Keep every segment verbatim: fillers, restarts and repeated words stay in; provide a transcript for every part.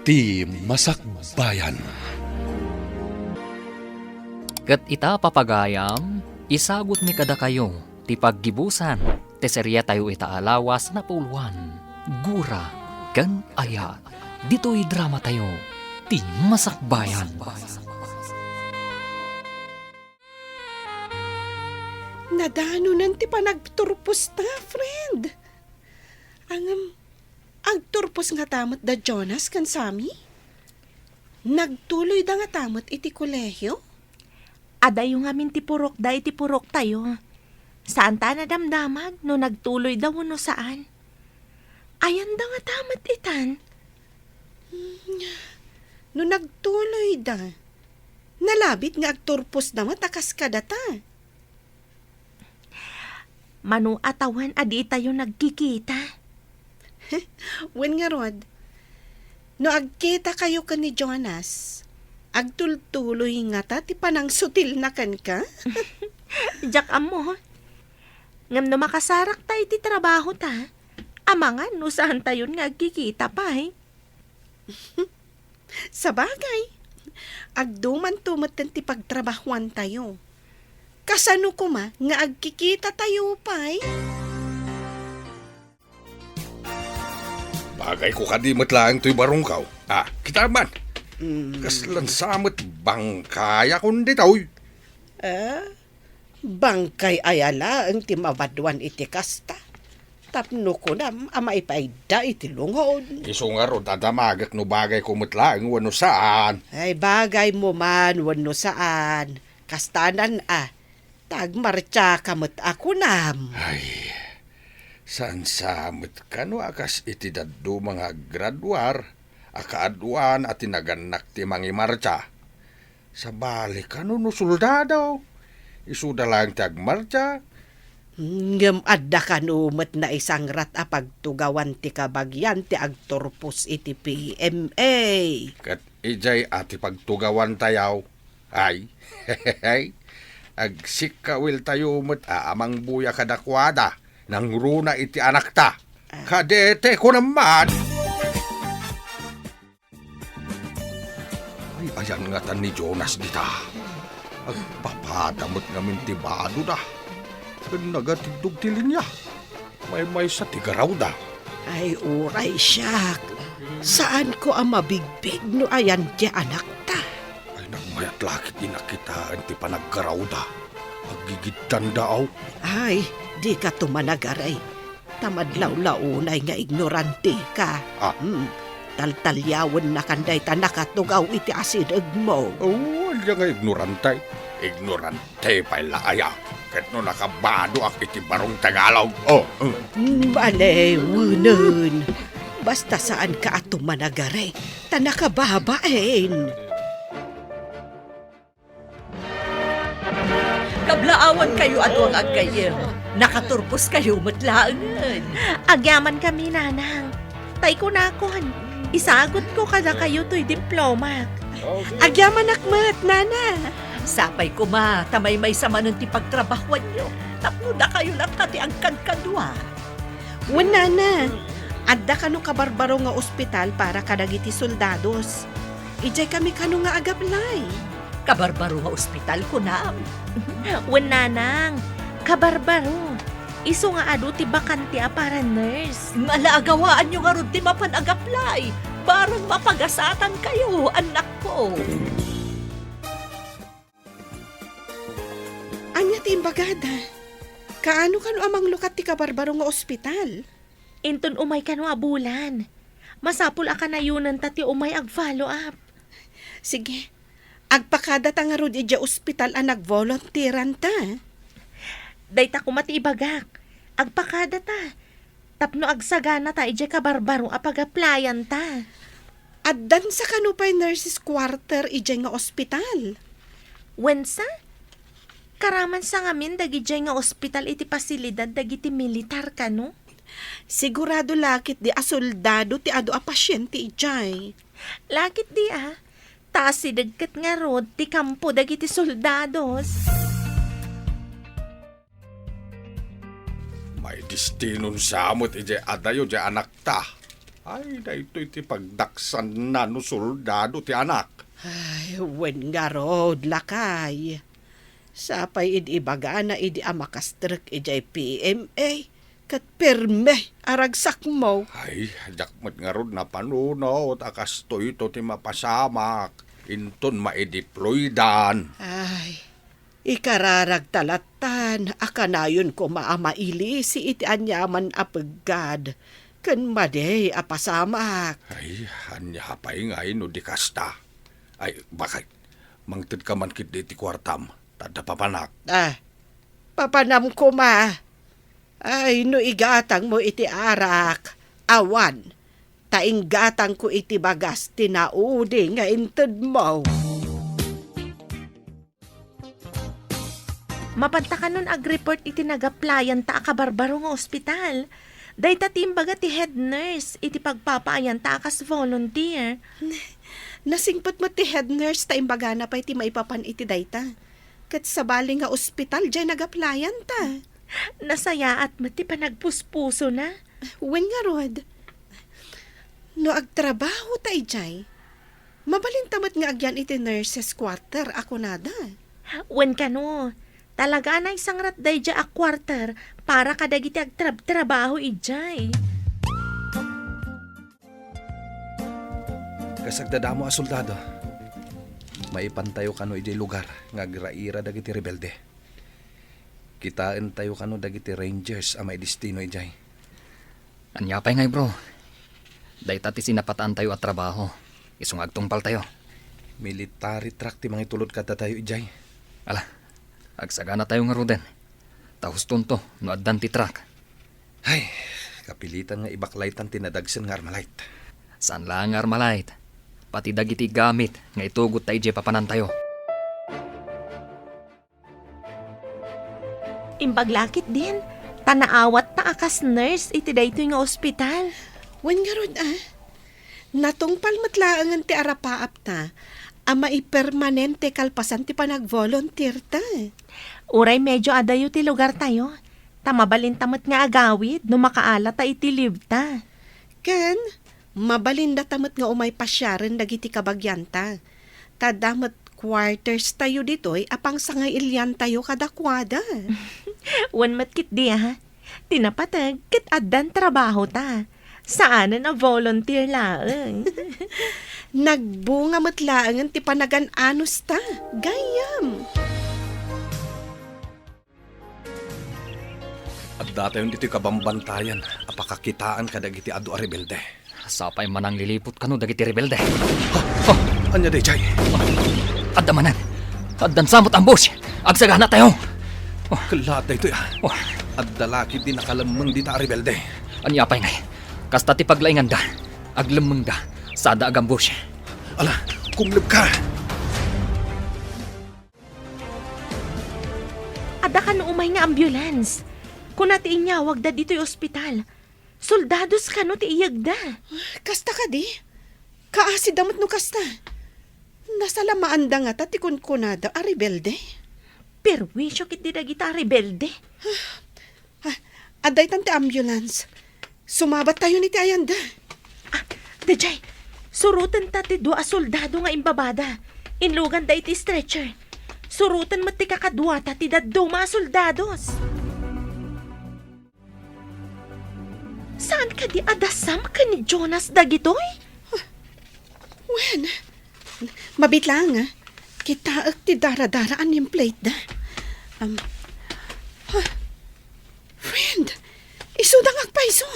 Ti Masakbayan. Ket ita, papagayam, isagutmi kadakayo ti paggibusan ti seriatayo ita a lawas napauluan, Gura ken Ayat, ditoy dramatayo, Ti Masakbayan. Nadanonan ti panagturposta, friend. Ngem, agturpos ngata met da Jonas ken Sammy? Nagtuloyda ngata met iti kolehio? Adayo ngamin ti purokda iti puroktayo. Saanta a nadamdamag no nagtuloyda wenno saan. Ayanda ngata met itan? Hmm, no nagtuloyda, nalabit nga agturposda met a kas kadata. Mano a tawen a ditayo nagkikita? Wen ngarud, no agkitakayo ken ni Jonas, agtultuloy ngata ti panangsutilna kenka? Diak ammo. Ngem no makasarakta iti trabahota, amangan no saantayon nga agkikita pay. Sabagay, agdumanto metten ti pagtrabahoantayo. Kasano koma nga agkikitatayo pay? Bagayko kadi met laeng toy barongko. Ah, kita man. Mm. Kaslan sa met bangkayakon ditoy. Ah, bangkay aya laeng ti mabaduan iti kasta. Tapno kunam a maipaayda iti lungod. Isu ngarud a damagek no bagayko met laeng wenno saan. Ay, bagaymo man wenno saan. Kastanan a, ta agmartiaka met a kunam. Ay, saan sa met kano a kas iti dadduma nga aggraduar a kaaduan a ti nagannak ti mangimartia. Sabali kano no soldado, isuda laeng ti agmartia. Ngem adda kano met naisangrat a pagtugawan ti kabagian ti agturpos iti P M A. Ket idiay a ti pagtugawantayo, ay, agsikkawiltayo met a amangbuya kadakuada, nangruna iti anakta. Ah. Kadete ko naman. Ay, ayan ngatan ni Jonas dita. Agpapada met ngamin ti badoda. Ken nagatiddog ti linia. Maymaysa ti garawda. Ay, uray siak. Saanko a mabigbig no ayan ti anakta. Ay, nagmayat la ket di nakitaen ti panaggarawda. Aggigidtanda, aw. Ay, dika to managaray. Ta madlawlaw unay nga ignorantika. Ah. Hmm. Taltaliawennakan dayta nakatugaw iti asidegmo. Oh, ania nga ignorante? Ignorante pay la aya. Ket no nakabadoak iti barong Tagalog. Oh. Hmm. Hmm, ale, wenen. Basta saanka a tumanagare, ta nakababain. Kablaawankayo a dua nga aggayyem, nakaturposkayo met laengen. Agyamankami, Nanang. Tay kunakon, isagutko kadakayo toy diplomak. Agyamanak met, Nana. Sapay koma, ta maymaysa manen ti pagtrabahuanyo, tapno dakayo latta ti agkadkadua. Wen, Nana, adda kano kabarbaro nga ospital para kadagiti soldados. Idiay kami kano nga agaplay. Kabarbaro nga ospital, kunam? Wen, Nanang, kabarbaro. Isu nga adu ti bakante a para nurse. Nga la agawaanyo ngarud ti mapan agaplay, barang mapagasatankayo, annakko. Ania ti imbagada? Kaano kano a manglukat ti kabarbaro nga ospital? Inton umay kano a bulan. Masapul a kanayonenta ti umay ag-follow up. Sige. Agpakadata ngarud idiay ospital a nagvolunteeranta. Dayta koma ti ibagak. Agpakadata. Tapno agsaganata idiay kabarbaro a pagaplayanta. Addansa kano pay nurses quarter idiay nga ospital? Wensa? Karamansa ngamin dagidiay nga ospital iti pasilidad dagiti militar kano? Sigurado la ketdi a soldado ti adu a pasiente idiay. La ketdi a, ta asideg ket ngarud ti kampo dagiti soldados. Maidestinonsa met idiay adayo diay anakta. Ay, daytoy ti pagdaksanna no soldado ti anak. Ay, wen ngarud, lakay. Sapay idi ibagana idi a makastrek idiay P M A, ket pirme a ragsakmo. Ay, diak met ngarud napanunot a kastoyto ti mapasamak inton maideploydan. Ay, ikararagta lattan a kanayon koma a mailisi iti aniaman a peggad ken madi a pasamak. Ay, ania pay ngay no di kasta? Ay, bakit? Mangtedka man ketdi iti kuartam, ta adda papanak. Ah, papanam koma. Ay, no igatangmo iti arak, awan, ta inggatangko iti bagas ti naudi nga intedmo. Mapanta kanon agreport iti nagaplayanta a kabarbaro nga ospital. Dayta ti imbaga ti head nurse iti pagpapaayanta a kas volunteer. Nasingpet met ti head nurse ta imbagana pay ti maipapan iti dayta. Ket sabali nga ospital diay nagaplayanta. Nasayaat met ti panagpuspusona. Wen ngarud, no agtrabaho ta idiay, mabalinta met nga agyan iti nurses quarter a kunada. Wen kano, talaga a naisangrat daydiay a quarter para kadagiti agtrabtrabaho idiay. Kas agdadamo a soldado, maipantayo kano idiay lugar nga agraira dagiti rebelde. Kitaentayo kano dagiti rangers a maidestino idiay. Ania pay ngay, bro? Dayta ti sinapataantayo a trabaho. Isu nga agtungpaltayo. Military truck ti mangitulod kadatayo idiay. Ala, agsaganatayo ngaruden. Ta hustonto no addan ti truck. Ay, kapilitan nga ibaklaytan ti nadagsen nga Armalite. Saan laeng nga Armalite, pati dagiti gamit nga itugotta idiay papanantayo. Imbag la ketdin, ta naawatta a kas nurse iti daytoy nga ospital. Wen ngarud, a? Natungpal met laengen ti arapaapta a maipermanente kalpasan ti panagvolunteerta. Uray medio adayo ti lugartayo, ta mabalinta met nga agawid no makaalata iti leave ta. Ken, mabalindata met nga umay pasiaren dagiti kabagianta. Ta adda met quarters tayo ditoy a pangsangailiantayo kadakuada. Wen met ketdi, a? Ti napateg ket addan trabahota. Saanen a volunteer laeng. Nagbunga met laengen ti panagan-anosta. Gayyem. Addatayon ditoy kabambantayan a pakakitaan kadagiti adu a rebelde. Sapay manangliliput kano dagiti rebelde. Ha? Ha? Ania daydiay? Adda manen. Addan samot ambush. Agsaganatayo. Kellaat daytoy, a. Oh. Adda la ketdi nakalemmeng dita a rebelde. Ania pay ngay? Kasta ti paglainganda. Aglemmengda. Sada agambush. Ala, kumlebka! Adda kano umay nga ambulance. Kuna ti inyawagda ditoy ospital. Soldados kano ti iyegda. Kasta kadi? Kaasida met no kasta. Nasalamaanda ngata ti kunkunada a rebelde? Perwisyo ketdi dagita a rebelde. Ah, adda itan ti ambulance. Sumabattayon iti ayanda. Ah, daydiay, surotenta ti dua a soldado nga imbabada. Inluganda iti stretcher. Suroten met ti kakaduata ti dadduma a soldados. Saan kadi a dasam ken ni Jonas dagitoy? Wen, mabiit laeng, a. Kitaek ti daradaraan nga plate da. Um, ha? Friend, isuda nga agpayso.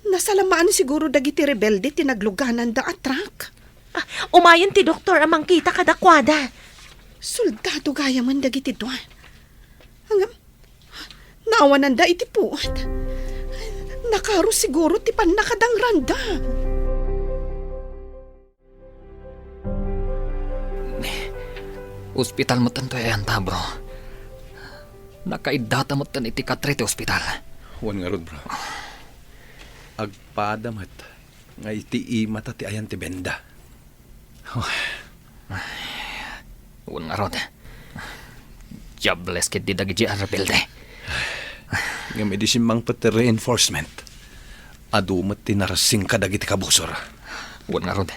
Nasalamaan siguro dagiti rebelde ti naglugananda a truck. Ah, umayen ti doktor a mangkita kadakuada. Soldado gayamen dagiti dua. Ngem, naawananda iti puot. Nakaro siguro ti pannakadangranda. Ospital metten toy ayanta, bro. Nakaiddata metten iti katre ti ospital. Wen ngarud, bro. Agpada met nga iti imata ti ayan ti benda. Oh. Wen ngarud. Diables ketdi dagiti a rebelde. Ngem idi simmangpet ti reinforcement, Adu met ti nararsing kadagiti kabusor. Wen ngarud,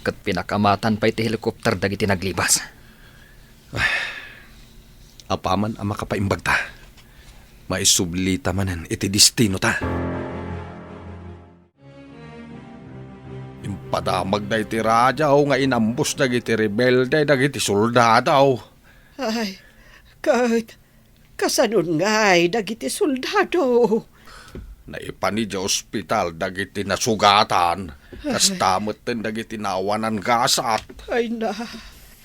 ket pinakamatan pay ti helicopter dagiti naglibas. Apaman a makapaimbagta, maisublita manen iti destinota. Impadamagda iti radio nga inambos dagiti rebelde dagiti soldado. Ay, ket kasanon ngay dagiti soldado? Naipan idiay ospital dagiti nasugatan, kasta metten dagiti naawanan gasat. Ay na,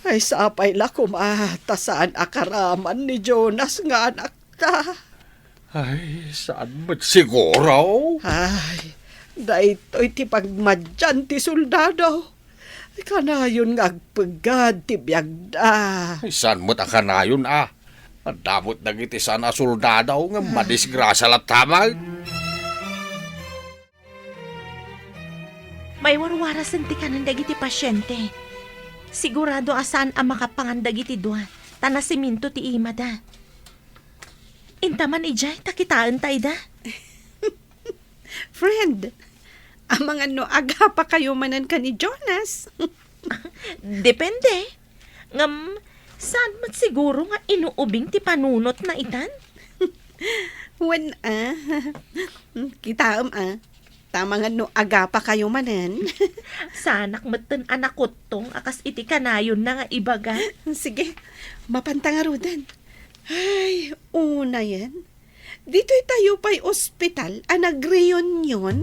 ay sapay la koma ta saan a karaman ni Jonas nga anakta. Ay, saan met siguro? Ay, daytoy ti pagmadian ti soldado. Kanayon nga agpeggad ti biagda. Ay, saan met a kanayon a? Adda met dagiti saan a soldado nga madisgrasia latta met. Maiwarwarasen ti kanen dagiti pasiente. Sigurado a saan a makapangan dagiti dua, ta nasiminto ti imada. Intaman idiay, ta kitaenta ida. Friend, amangan no agapakayo manen ken ni Jonas? Depende. Ngem, saan met siguro nga inuubing ti panunotna itan? Wen, a. Kitaem, a. Ta amangan no agapakayo manen. Saanak metten a nakuttong a kas iti kanayonna nga ibaga. Sige, mapanta ngaruden. Ay, unayen. Ditoy tayo pay ospital a nagreunion.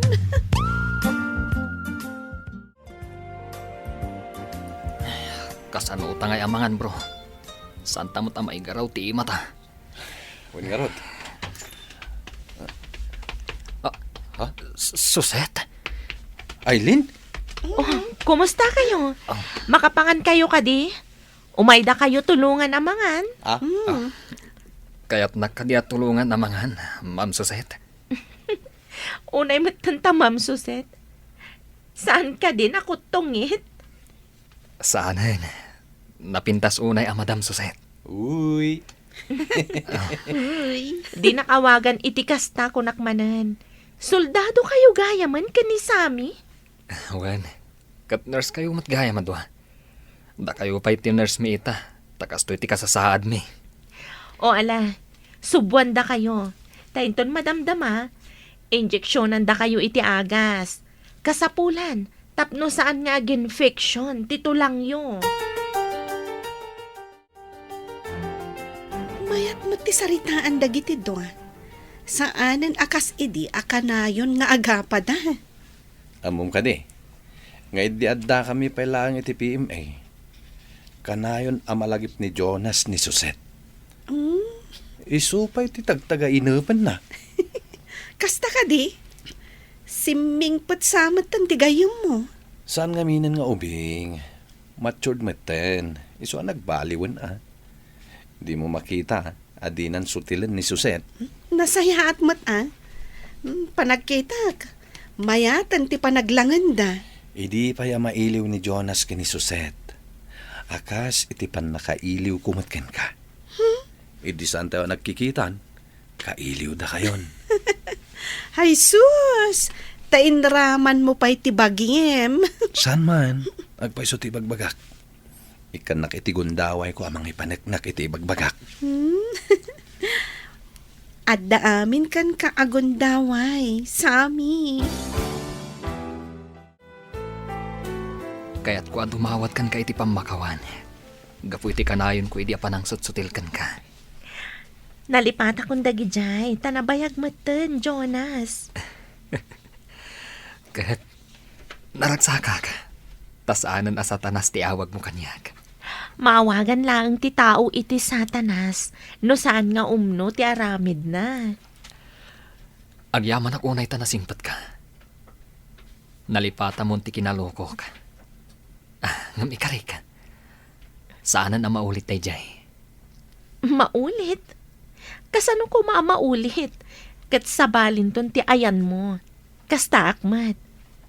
Kasano ta ngay amangan, bro? Saanta met a maigaraw ti imata? Wen ngarud. Ah, ha? S-, Suset? Aileen? Oh, kumusta kayo? Ah. Makapangan kayo kadi? Umayda kayo tulongan a mangan? Ah? Mm. Ah. Kayatnak kadi a tulongan a mangan, Ma'am Suset? Unay metten ta, Ma'am Suset. Saan kadi nakuttongit? Saanen. Napintas unay a Madam Suset. Uy. Uy. Dinak awagan iti kasta, kunak manen. Soldado kayo gayamen ken ni Sammy? Wen, ket nurse kayo met gayam a dua. Dakayo pay ti nurse mi ita, ta kastoy ti kasasaadmi. O ala, subuanda kayo. Ta inton madamdama, injeksyonanda kayo iti agas. Kasapulan, tapno saan nga aginfection ti tulangyo. Mayat met ti saritaan dagiti dua. Saanen a kas idi a kanayon nga agapada. Ammom kadi, nga idi addakami pay laeng iti P M A, kanayon a malagip ni Jonas ni Suset. Mm. Isu pay ti tagtagainepenna. Kasta kadi? Simmingpet sa metten ti gayyemmo. Saan ngaminen nga ubing. Matured metten. Isu a nagbaliwen a. Dimo makita a dinan sutilen ni Suset. Nasayaat met a. Hmm, panagkitak. Mayaten ti panaglangenda. Idi pay a mailiw ni Jonas ken ni Suset, a kas iti pannakailiwko met kenka. Hmm? Idi saantayo a nagkikitan, kailiwdakayon. Ay sus! Ta inramanmo pay ti bagim. Saan man, agpayso ti ibagbagak. Ikkannak iti gundawayko a mangipaneknak iti ibagbagak. Hmm? Adda amin kenka a gundaway, Sammy. Kayatko a dumawat kenka iti pammakawan, gapu iti kanayonko idi a panangsutsutil kenka. Nalipatakon dagidiay, ta nabayag metten, Jonas. Ket naragsakak, ta saanen a Satanas ti awagmo kaniak. Maawagan laeng ti tao iti Satanas no saan nga umno ti aramidna. Agyamanak unay ta nasingpetka. Nalipatamon ti kinalukok. Ah, ngem ikarik. Saanen a maulit daydiay. Maulit? Kasano koma a maulit? Ket sabalinton ti ayanmo. Kastaak met.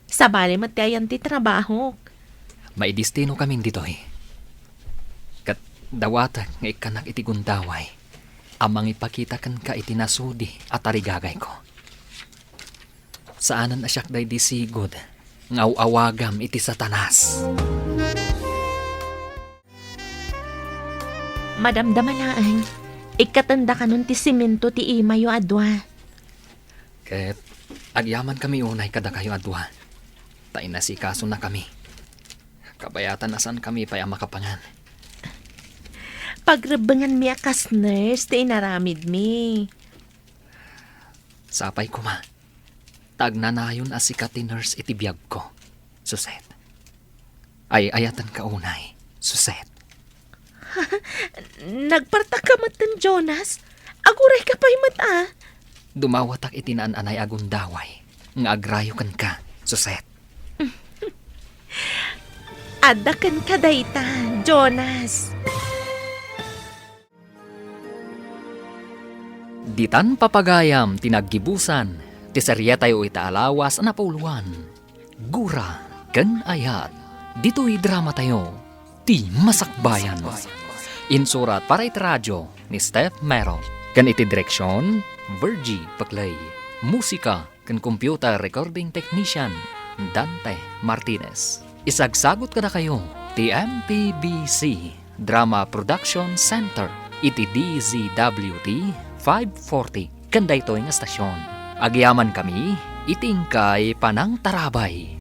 Sabali met ti ayan ti trabahok. Maidestinokamin ditoy. Ket dawatek nga ikkannak iti gundaway a mangipakita kenka iti nasudi a tarigagayko. Saanen a siak daydi sigud nga aw-awagam iti Satanas. Madamdama laeng, ikkatenda kanon ti simento ti imayo a dua. Ket agyamankami unay kadakayo a dua, ta inasikasonakami. Kabayatan a saankami pay a makapangan. Pagrebbenganmi a kas nurse ti inaramidmi. Sapay koma, ta agnanayon a sika ti nurse iti biagko, Suset. Ay-ayatenka unay, Suset. Nagpartakka metten, Jonas. Agurayka pay met a. Dumawatak iti naan-anay a gundaway nga agrayo kenka, Suset. Adda kenka dayta, Jonas. Ditan papagayam ti naggibusan ti seriatayo ita a lawas a napauluan, Gura ken Ayat. Ditoy dramatayo, Ti Masakbayan. Insurat para iti radio ni Steph Mero. Ken iti direksyon, Virgie Paclay. Musika ken computer recording technician, Dante Martinez. Isagsagut kadakayo ti M P B C Drama Production Center iti D Z W T five forty ken daytoy nga stasyon. Agyamankami iti inkay panangtarabay.